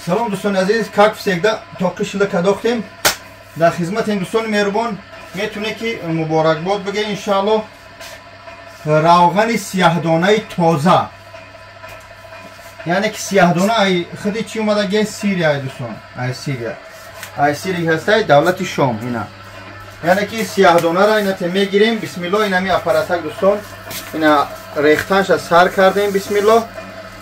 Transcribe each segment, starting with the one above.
Салом, дӯстони азиз, как всегда, тоқи шила кадохтем, дар хизмати дӯстони меҳрубон. Метуне ки муборакбод биге, иншаалло. Равғани сияҳдонаи тоза, яъне ки сияҳдона ай худи чӣ омадаги? Сирия, ай дӯстон, ай Сирия, ай Сирия ҳастай, давлати Шом. Ина, яъне ки сияҳдонара инате мегирем, бисмилло. Инами аппаратак, дӯстон, ина рехтанша сар кардем, бисмилло.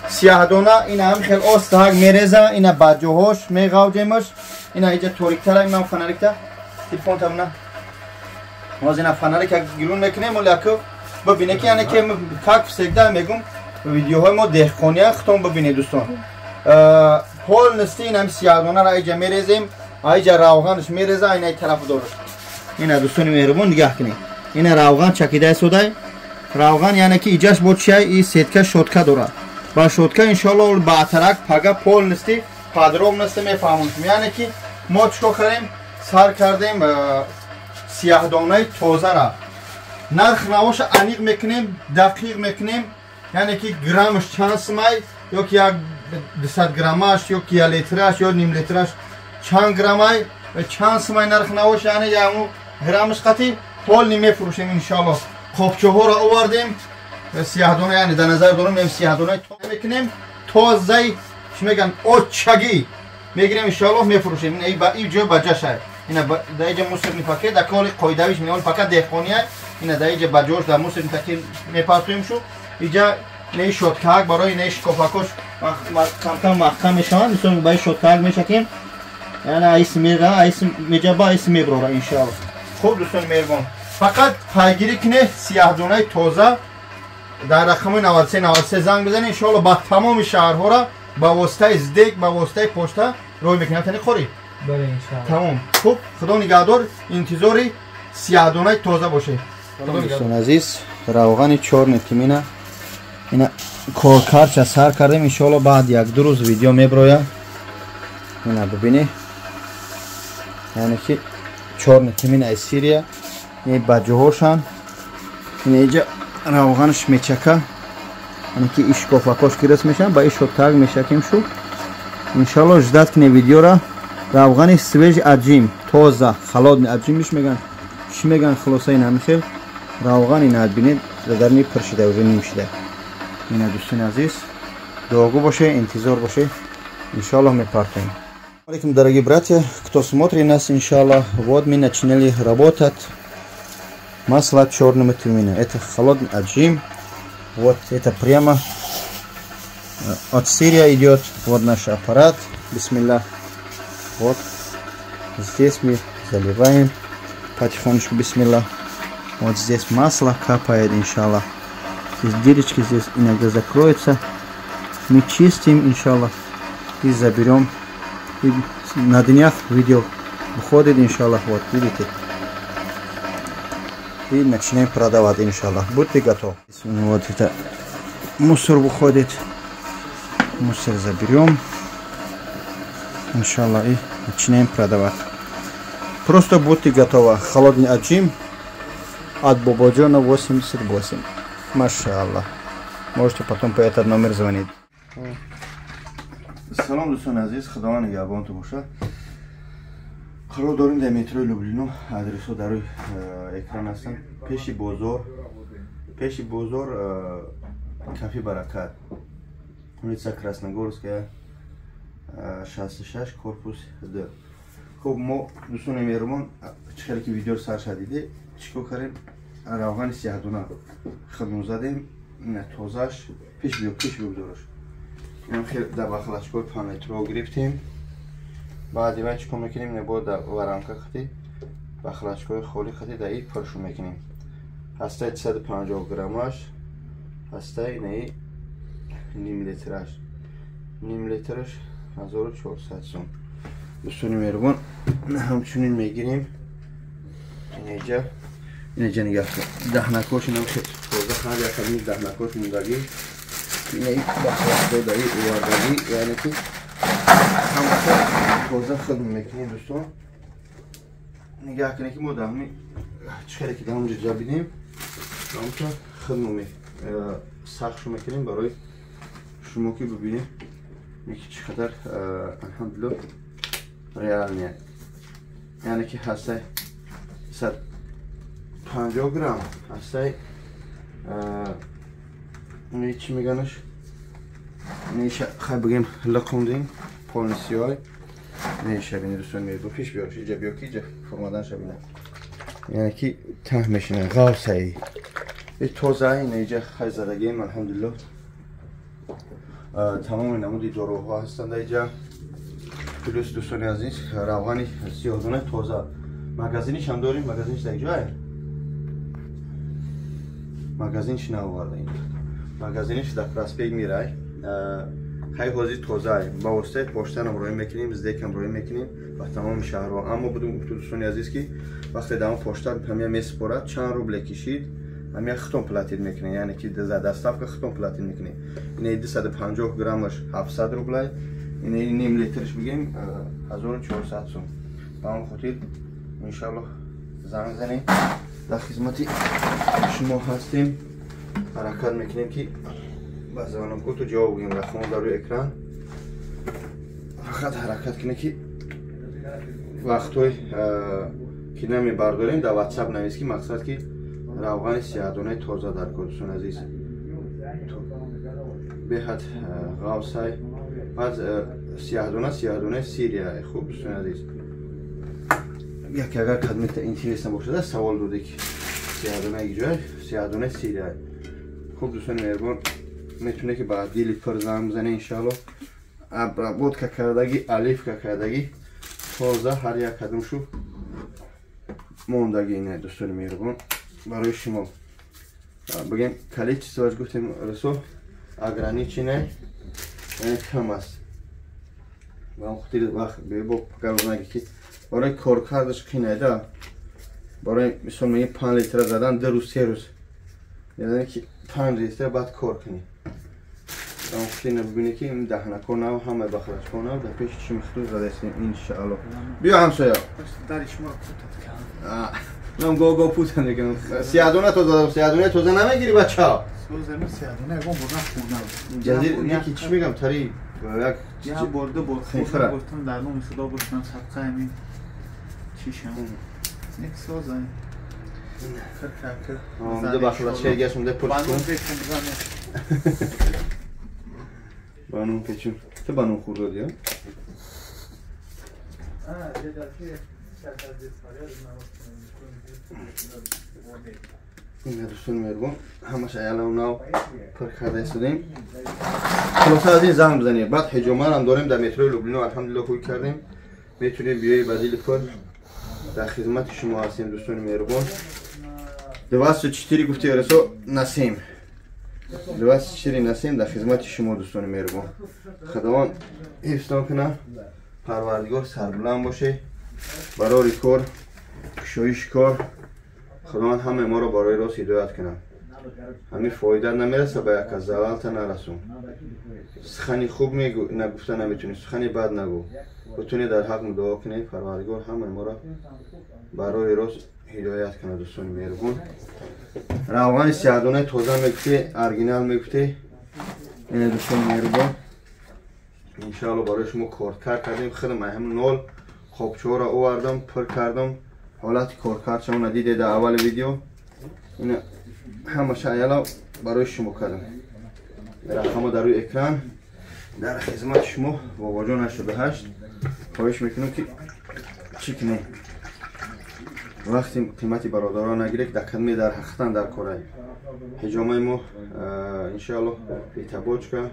Сияҳдона ина ҳам хел остаҳак мереза, ина баҷоҳош меғавҷемаш. Ина иҷа ториктара, имам фонарикта телефон тамна моз, ина фонарик гирун мекунем, оли аку бибине ки, яъне ки, как всегда мегум, видеоҳои мо деҳқония, хитон бибинед, дӯстон. Полностью инами сияҳдонара иҷа мерезем, аиҷа равғанаш мереза, ина тараф дораш. Ина, дӯстони меҳрубон, нигаҳ кунед, ина равған чакидаи содай равған, яъне ки иҷаш бо чиай и сетка щётка дорад, ба щётка, иншоалло, баътарак пага полностью подробности мефаҳмонем. Яъне ки мо чикор кардем? Сар кардем сияҳдонаи тозара, нарх навоша аниқ мекунем, дақиқ мекунем, яъне ки граммаш чанд сумай, ё ки як 200 граммаш, ё ки як литраш, ё ним литраш чанд граммай, чанд сумай нарх навош, яъне яму граммаш қати полный мефурӯшем, иншоалло. Қопчаҳоро овардем, сияҳдона, яъне дар назар дорем, сияҳдонаи мекунем, тозаи, чӣ мегӯянд, очагӣ мегирем, иншоалло, мефурӯшем. Ин ҷой баҷашай, ина дар иҷа мусорный пакет, дар коли қоидавиш минол пакет деҳқония, ина дар иҷа баҷош дар мусорный пакет мепартоем. Шу иҷа не щёткаак барои не шкофакош камкам маҳкам мешаванд, мисол ба щёткаак мешакем, яъне айс мега, айс меҷаба, айс меброра, иншоалло. Хуб, дӯстони меҳрубон, фақат пайгирӣ кунед, сияҳдонаи тоза дар рақами 93 93 занг бизанед, иншоалло. Ба тамоми шаҳрҳоро ба воситаи СДЭК, ба воситаи почта рой мекунем. Тани қорӣ тамом. Хуб, худо нигаҳдор, интизори сияҳдонаи тоза бошед. Дӯстони азиз, равғани чёрный тмина ина коркарча сар кардем, иншоалло, баъд як-ду рӯз видео меброя. Ина бибинӣ, яъне ки чёрный тмин аз Сирия, ин баҷоҳошанд, ина иҷа равғанаш мечака, яъне ки ишкофакош гирифт мешаванд, ба ишо так мешакем. Шу, иншоалло, ждать кунед видеора. Равғани свежий отжим, тоза, холодный отжимиш меган, чӣ меган, хулоса, ин ҳами хел равған. Ина бинед, дарни пур шида, уже ним шида. Ина, дӯстони азиз, дуогӯ боше, интизор боше, иншоалло, мепартоем. Алейкум, дорогие братья, кто смотрит нас, иншаллах. Вот мы начинали работать масло черного тмина. Это холодный отжим. Вот это прямо от Сирии идет. Вот наш аппарат. Бисмилля. Вот здесь мы заливаем потихонечку, бисмилля. Вот здесь масло капает, иншаллах. Здесь дырочки здесь иногда закроются. Мы чистим, иншаллах, и заберем. И на днях видео выходит, иншаллах. Вот, видите. И начинаем продавать, иншаллах. Будьте готовы. Вот это мусор выходит. Мусор заберем. Иншаллах, и начинаем продавать. Просто будьте готовы. Холодный отжим от Бободжона 88. Машаллах. Можете потом по этот номер звонить. Салом, дӯстони азиз, худованд нигаҳбонтон бошад. Қарор дорем дар метрои Люблино, адресҳо дар рӯи экран ҳастанд, пеши бозор, пеши бозор, кафе «Баракат», улица Красногорская, 66, корпус д. Хуб, мо, дӯстони меҳрубон, чӣ хеле ки видеоро сар шадиде, чӣ кор кардем? Равғани сияҳдона хидмат задем, ина тозаш, пеш биё, пеш биё, бидораш. Дар бахлачкои панметро гирифтем. Баъди вай чӣ кор мекунем? Небо дар варамка хати бахлачкои холи хати дар и пуршу мекунем. Ҳастаи 250 граммаш, ҳастаи наи ним литраш, ним литраш 1400 сом. Дӯстони меҳрубон, ҳамчунин мегирем инеҷа, инеҷа нигаҳ, даҳнакош инам тоза, ҳар яками даҳнакош мондагӣ, инаи бахлачкодаи овардагӣ, яъне ки ҳамаша тоза хидм мекунем. Дӯстон, нигаҳ кунед, ки мо дар ҳами чӣ хеле ки дар ҳамҷо ҷабидем, ҳамча хидм сахшу мекунем барои шумо ки бибинед. Ки чӣ қадар алҳамдулилло реальный, яъне ки ҳастай 150 грамм ҳастай. Чӣ меганаш, хай бигем, лақондем полностью. Неша бини, дӯстон, бо пеш биёр, иҷа биё, ки иҷа формадан шабина, яъне ки таҳ мешина ғавсаи тоза. Ина иҷа хай задагем, алҳамдулилло. Тамоми намуди доруҳо ҳастанд иҷа. Плюс, дӯстони азиз, равғани сиёҳдона тоза, магазиниш ҳам дорем. Магазиниш дар ҷое, магазиниш наоварда, магазиниш дар проспект Мирай. Хай, ҳозир тоза ба воситаи поштанам роҳӣ мекунем, СДЭКам роҳӣ мекунем ба тамоми шаҳрҳо. Аммо будум гуфту, дӯстони азиз, ки вақте дар пошта ҳамя месупорад, чанд рубле кишид, ҳамя худтон платить мекунед, яъне ки за доставка худтон платить мекунед. Ина 250 граммаш 700 рублай, ина ним литраш бигем 1400 сум. Ба он хотир, иншаллоҳ, занг занем, дар хизмати шумо ҳастем. Ҳаракат мекунем, ки ба звонокоту ҷавоб гӯем. Рақамо дар рӯи экран. Фақат ҳаракат кунед, ки вақтҳои ки намебардорем, дар Ватсап навис, ки мақсад ки равғани сиёҳдонаи тоза дар кор. Дӯстони азиз, беҳад ғавсай. Баъд сиёҳдона, сиёҳдонаи Сирия. Хуб, дӯстони азиз, яке агар кадмета интересно бошада, савол доде, ки сиёҳдонаи ҷой, сиёҳдонаи Сирия. Хуб, дӯстони меҳрубон, метавонед, ки ба дили пур занг бизанед. Иншаалло, обработка кардагӣ, оливка кардагӣ, тоза, ҳар як кадомшу мондагӣ. Ина, дӯстони меҳрубон, барои шумо бигем, количествоаш гуфтем, расо ограниченное, яъне кам аст. Ба он хотир вақт бебо наги, ки барои коркардаш қинайда. Барои мисол мегем, 5 литра задан 2 рӯз, 3 рӯз, яъне ки 5 литра баъд кор кунӣ. Ба он хотир бибинед, ки ин даҳнако нав, ҳамаи бахлачко нав, дар пеши чишми худтон задаистем, иншаалло. Биё, ҳамсоя, нам го пута мекунам. Сиёҳдона тоза, сиёҳдонаи тоза намегири, бача? Ҷазир неки, чӣ мегам, тари як бор, ду бор хӯрдам, гуфтам дар номи Худо бошам, садқа ҳамин чишам нек соза. Омда бахлачка гаш, омда пур кун, ба нун печун. Ту ба нун хӯрдоди? А Ина, дӯстони меҳрубон, ҳамаш аялам нав пур карда истодем. Хулоса, аз ин занг бизанед. Баъд ҳиҷомарам дорем дар метрои Люблино, алҳамдулилло, ҳуй кардем. Метавонем биёи ба дили пур, дар хизмати шумо ҳастем, дӯстони меҳрубон. 24 гуфти, расо на семь, 24 на 7 дар хизмати шумо, дӯстони меҳрубон. Худованд ҳифзтон кунад, Парвардигор сарбуланд боше, барори кор, кушоиши кор. Худованд ҳамаи моро барои рост ҳидоят кунад. Ҳамин фоида намераса ба як кас, залалта нарасон. Сухани хуб нагуфта наметунӣ, сухани бад нагӯ. Бутунед дар ҳақ дуо кунед, Парвардигор ҳамаи моро барои рост ҳидоят кунад. Дӯстони меҳрубон, равғани сиёҳдонаи тоза мегуфте, оригинал мегуфте. Ина, дӯстони меҳрубон, иншаалло, барои шумо коркар кардем. Худам ҳам нол қобчаҳоро овардам, пур кардам. Ҳолати коркардшавона диде дар аввали видео. Ина ҳамаша аяла барои шумо кардам. Рақамо дар рӯи экран, дар хизмати шумо, бобоҷон 88. Хоҳиш мекунам, ки чӣ кунем, вақти қимати бародарон нагирек, дар кадме дар ҳақиқатан дар корай. Ҳиҷомаи мо, иншаалло, фитобочка,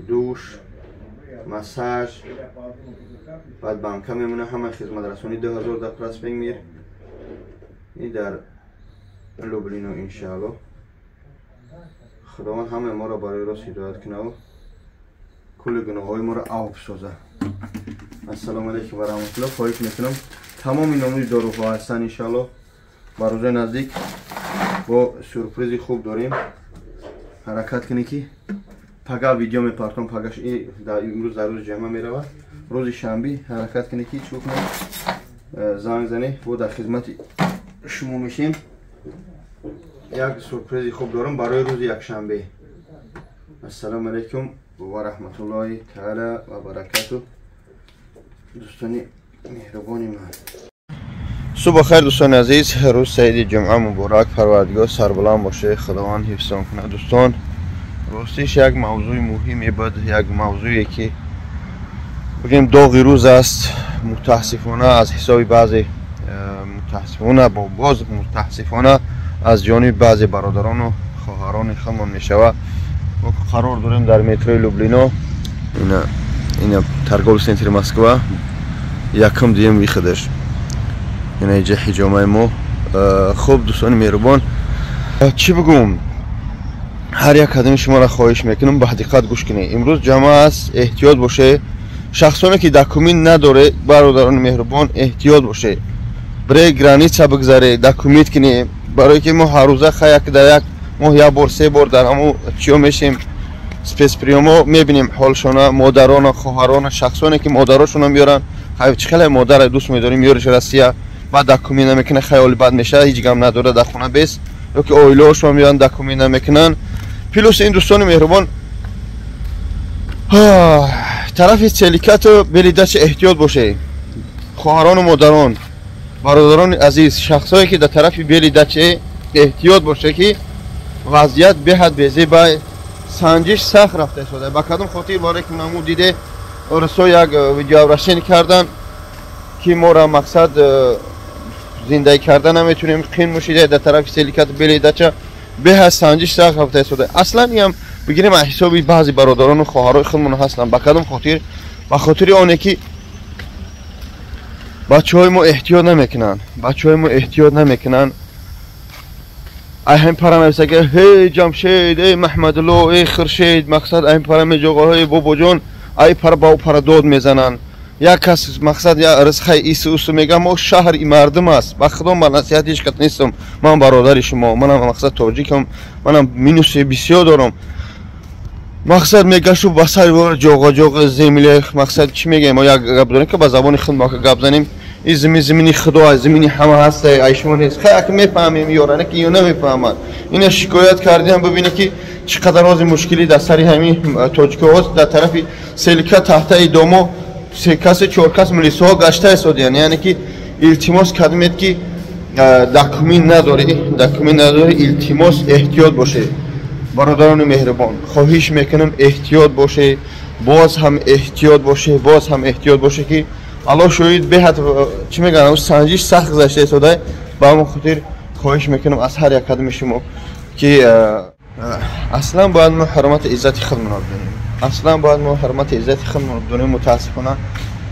душ, массаж, баъд банка мемона, ҳама хизматрасонӣ 2000 дар проспект Мир и дар Люблино. Иншаалло, Худованд ҳамаи моро барои рост ҳидоят кунаву кулли гуноҳҳои моро авф соза. Ассалому алайкум ва раҳматулло. Хоҳиш мекунам, тамоми номуди доруҳо ҳастанд. Иншаалло, ба рӯзои наздик бо сюрпризи хуб дорем. Ҳаракат кунед, ки пага видео мепартом. Пагаш имрӯз дар рӯзи ҷамъа меравад, рӯзи шанби. Ҳаракат кунед, ки чӣ кунед, занг занед, бо дар хизмати шумо мешем. Як сюрпризи хуб дорам барои рӯзи якшанбе. Ассалому алайкум. Ва раҳматуллоҳи таала ва баракату. Дӯстони меҳрубони ман, субҳ хайр, дӯстони азиз. Рӯз саиди ҷумъа муборак, Парвардигор сарбаланд боше, Худованд ҳифзон кунад. Дӯстон, ростиш як мавзӯи муҳиме буд, як мавзӯе ки бигем доғи рӯз аст. Мутаассифона аз ҳисоби баъзе, мутаассифона, боз мутаассифона аз ҷониби баъзе бародарону хоҳарони худмон мешавад. Мо қарор дорем дар метрои Люблино, ина торговый центри Москва, якум дуюм выходаш, ина иҷа ҳиҷомаи мо. Хуб, дӯстони меҳрубон, чӣ бигӯм, ҳар як кадами шуморо хоҳиш мекунам, ба диққат гӯш кунед. Имрӯз ҷамъа аст, эҳтиёт боше. Шахсоне ки документ надоре, бародарони меҳрубон, эҳтиёт боше, бре граница бигзаре, документ кунем, барое ки мо ҳаррӯза як дар як моҳ як бор, се бор дар ҳамун чиё мешем, спецприёмо, мебинем ҳолшона, модарона, хоҳарона, шахсоне ки модарошона меёранд. Чӣ хеле модара дӯст медорем, меёриш Россия, баъд документ намекунад, хаёли бад мешавад, ҳеҷ гам надорад, дар хона бес, ё ки оилаҳошон меёранд, документ намекунанд. Плюс ин, дӯстони меҳрубон, тарафи Селикату Белый Дача эҳтиёт боше. Хоҳарону модарон, бародарони азиз, шахсое ки дар тарафи Белый Дача, эҳтиёт боше, ки вазъият беҳад безеба, санҷиш сахт рафта истода. Ба кадом хотир? Барое ки намуд диде, русо як видеообращение кардан, ки моро мақсад зиндагӣ карда наметунем, қин мушида. Дар тарафи Селикату Белый Дача беҳад санҷиш сахт рафта истода. Аслан иам бигирем, аз ҳисоби баъзе бародарону хоҳарои худмон ҳастанд. Ба кадом хотир? Ба хотири оне ки бачаҳои мо эҳтиёт намекунанд, бачаҳои мо эҳтиёт намекунанд. Ай ҳамин пара мевиса ки ҳей Ҷамшед, эй Маҳмадулло, эй Хуршед, мақсад ай пара меҷоғаҳои бобоҷон, ай пара ба пара дод мезананд. Як кас мақсад я ризқаи ису усу мега. Мо шаҳри мардум аст, ба худо, ба насиҳат ҳеҷ кас нестам. Ман бародари шумо, манам мақсад тоҷикам, манам минуси бисёр дорам. Мақсад мегашу ба сари ҷоға ҷоға земля. Мақсад чӣ мегӯем? Мо як гап дорем, ки ба забони худ мо гап занем: ин замин замини худо аст, замини ҳама ҳаст, ай шумо нест. Хай, ака, мефаҳмем ёране ки ё намефаҳманд. Ина шикоят кардиам, бибине ки чӣ қадар ҳозир мушкилӣ дар сари ҳамин тоҷикоҳост. Дар тарафи Селика таҳтаи домо се каси, чор кас милисоҳо гашта истодиянд. Яъне ки илтимос кардимед, ки документ надорӣ, документ надорӣ, илтимос, эҳтиёт бошед. Бародарони меҳрубон, хоҳиш мекунам, эҳтиёт бошед, боз ҳам эҳтиёт бошед, боз ҳам эҳтиёт бошед, ки Аллоҳ шоҳид, беҳад чӣ мегӯям, санҷиш сахт гузашта истода. Ба ҳамон хотир хоҳиш мекунам аз ҳар як кадами шумо, ки аслан бояд мо ҳурмати иззати худмонро бидонем, аслан бояд мо ҳурмати иззати худмонро бидонем. Мутаассифона,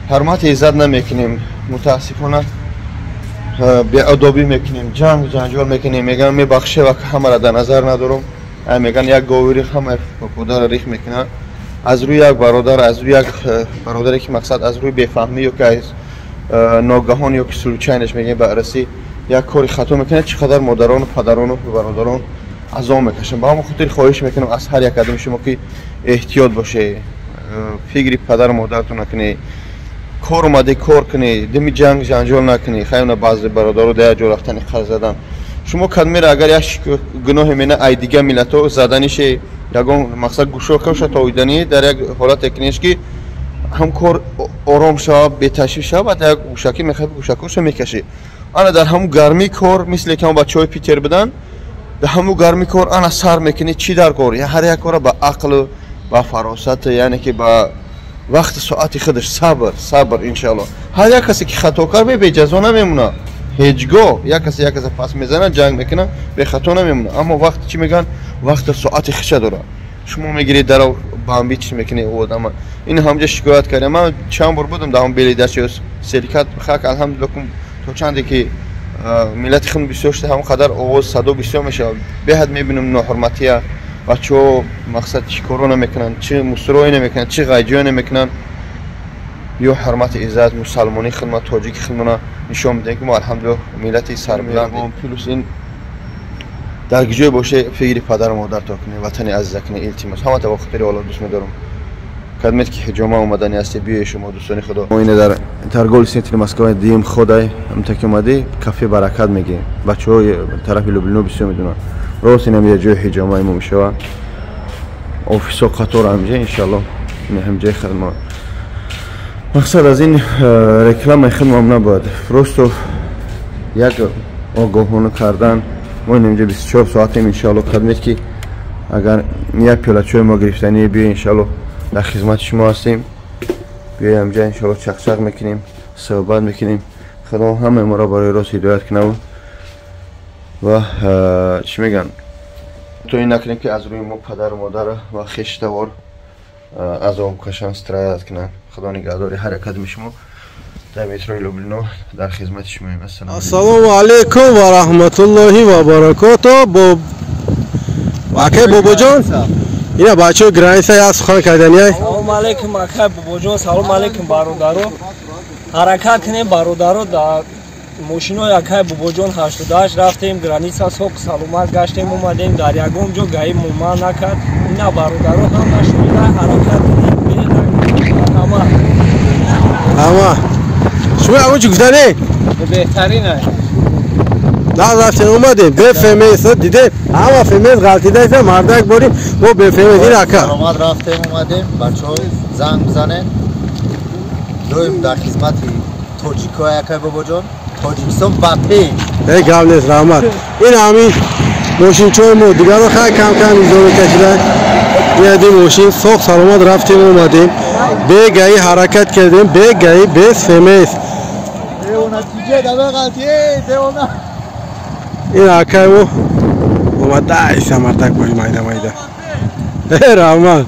ҳурмати иззат намекунем, мутаассифона, беадобӣ мекунем, ҷанг ҷанҷол мекунем. Мегӯям, мебахше, ва ҳамаро дар назар надорам. Мегӯян, як говири ҳама подарро рих мекунад. Аз рӯи як бародар, аз рӯи як бародаре ки мақсад аз рӯи бефаҳмӣ ё ки аз ногаҳон ё ки случайно мегӯем ба арасӣ як кори хато мекунад, чӣ қадар модарону падарону бародарон азоб мекашанд. Ба ҳамон хотир хоҳиш мекунам аз ҳар як кадами шумо, ки эҳтиёт боше, фикри падару модаратон накунед, кор омаде, кор кунед, дими ҷанг ҷанҷол накунед. Хайна, баъзе бародаро дар як ҷо рафтани қарз задан. Шумо кадмера агар як гуноҳе мена, ай дига миллатҳо заданише, ягон мақсад гӯшокаша тоидани, дар як ҳолате кунеш, ки ҳам кор ором шава, беташвиш шава, баъд як гӯшакӣ мехоҳӣ, гӯшакоша мекашӣ. Ана дар ҳамун гармии кор, мисле ки ҳам бачаҳои Питер буданд, дар ҳамун гармии кор ана сар мекунӣ. Чӣ дар кор? Ҳар як кора ба ақлу ба фаросат, яъне ки ба вақти соати худаш, сабр, сабр. Иншалло, ҳар як касе ки хато кард, беҷазо намемонад ҳеҷ гоҳ. Як касе як касе пас мезанад, ҷанг мекунад, бехато намемонад. Аммо вақти чӣ мегӯянд, вақти соати хиша дорад. Шумо мегиред, даро бамби чӣ мекунед ӯ одама. Ин ҳамҷа шикоят кардем. Ман чанд бор будам дар ҳам Белый Дача, Селикат. Хак, алҳамдулилла, то чанде ки миллати худ бисёр шуда, ҳамон қадар овоз садо бисёр мешавад. Беҳад мебинам ноҳурматия. Бачаҳо мақсад чӣ коро намекунанд, чӣ мусрое намекунанд, чӣ ғайҷое намекунанд. Ё ҳурмати иззат мусалмонии хидмат, тоҷики хидмона нишон медиҳем, ки мо, алҳамдулилла, миллати сарбуланд. Плюс ин, дар ҷое боше, фикри падару модарто кунед, ватани азиза кунед. Илтимос, ҳамата ба хотири Аллоҳ дӯст медорам. Кадмет ки ҳиҷома омадани ҳасте, биёе шумо, дӯстони худо. Мо ина дар торговый центри Москва дим ходай ҳамта ки омадӣ, кафе Баракат мегӯем. Бачаҳои тарафи Люблино бисёр медонанд. Рост, инам я ҷои ҳиҷомаи мо мешавад. офисо қатор ҳамҷа иншалло ҳамҷаи хидмат. Мақсад аз ин рекламаи хидмат набояд, просто як огоҳона кардан. Мо инҷа 24 соатем иншалло хидмат, ки агар як пиёла чой мо гирифтанӣ биё, иншалло дар хизмати шумо ҳастем. Биёй ҳамҷа иншалло чақчақ мекунем, суҳбат мекунем. Худо ҳамаи моро барои рост ҳидоят кунад ва чӣ мегӯянд, то ин накунем, ки аз рӯи мо падару модар ва хештавор азоб кашанд, страдать кунанд. Худо нигаҳдори ҳар якадами шумо. Дар метрои Люблино дар хизмати шумоем. Ассалому алайкум ва раҳматуллоҳи ва баракоту. Бо акай Бобоҷон, ина бачаҳо граница як сухан кардания. Салому алайкум, акай Бобоҷон, салому алайкум, бародаро. Ҳаракат кунем, бародаро, дар мошинои акай Бобоҷон 88 рафтем граница, соқ саломат гаштем, омадем, дар ягон ҷо гаи муман накард. Ина бародаро, ҳама шунида ҳаракат кунем. Ҳама ҳама шумо ягон чӣ гуфтанӣ? Беҳтарин. На, рафтем, омадем бе ФМС, дидем ҳама ФМС ғалтидаиса, мардак борим мо бе ФМС. Ин ака саломат рафтем, омадем. Бачаҳо, занг бизанед, доим дар хизмати тоҷикҳои акай Бобоҷон. Тоҷикистон ба пеш. Э, гап нест, раҳмат. Ин ҳамин мошинчои мо, дигаро хай кам кам изома кашида. Ин мошин соқ саломат рафтем, омадем, бе гаи ҳаракат кардем, бе гаи, без ФМС. Ин акай мо омада, иса мардак бори майда майда. Э, раҳмат.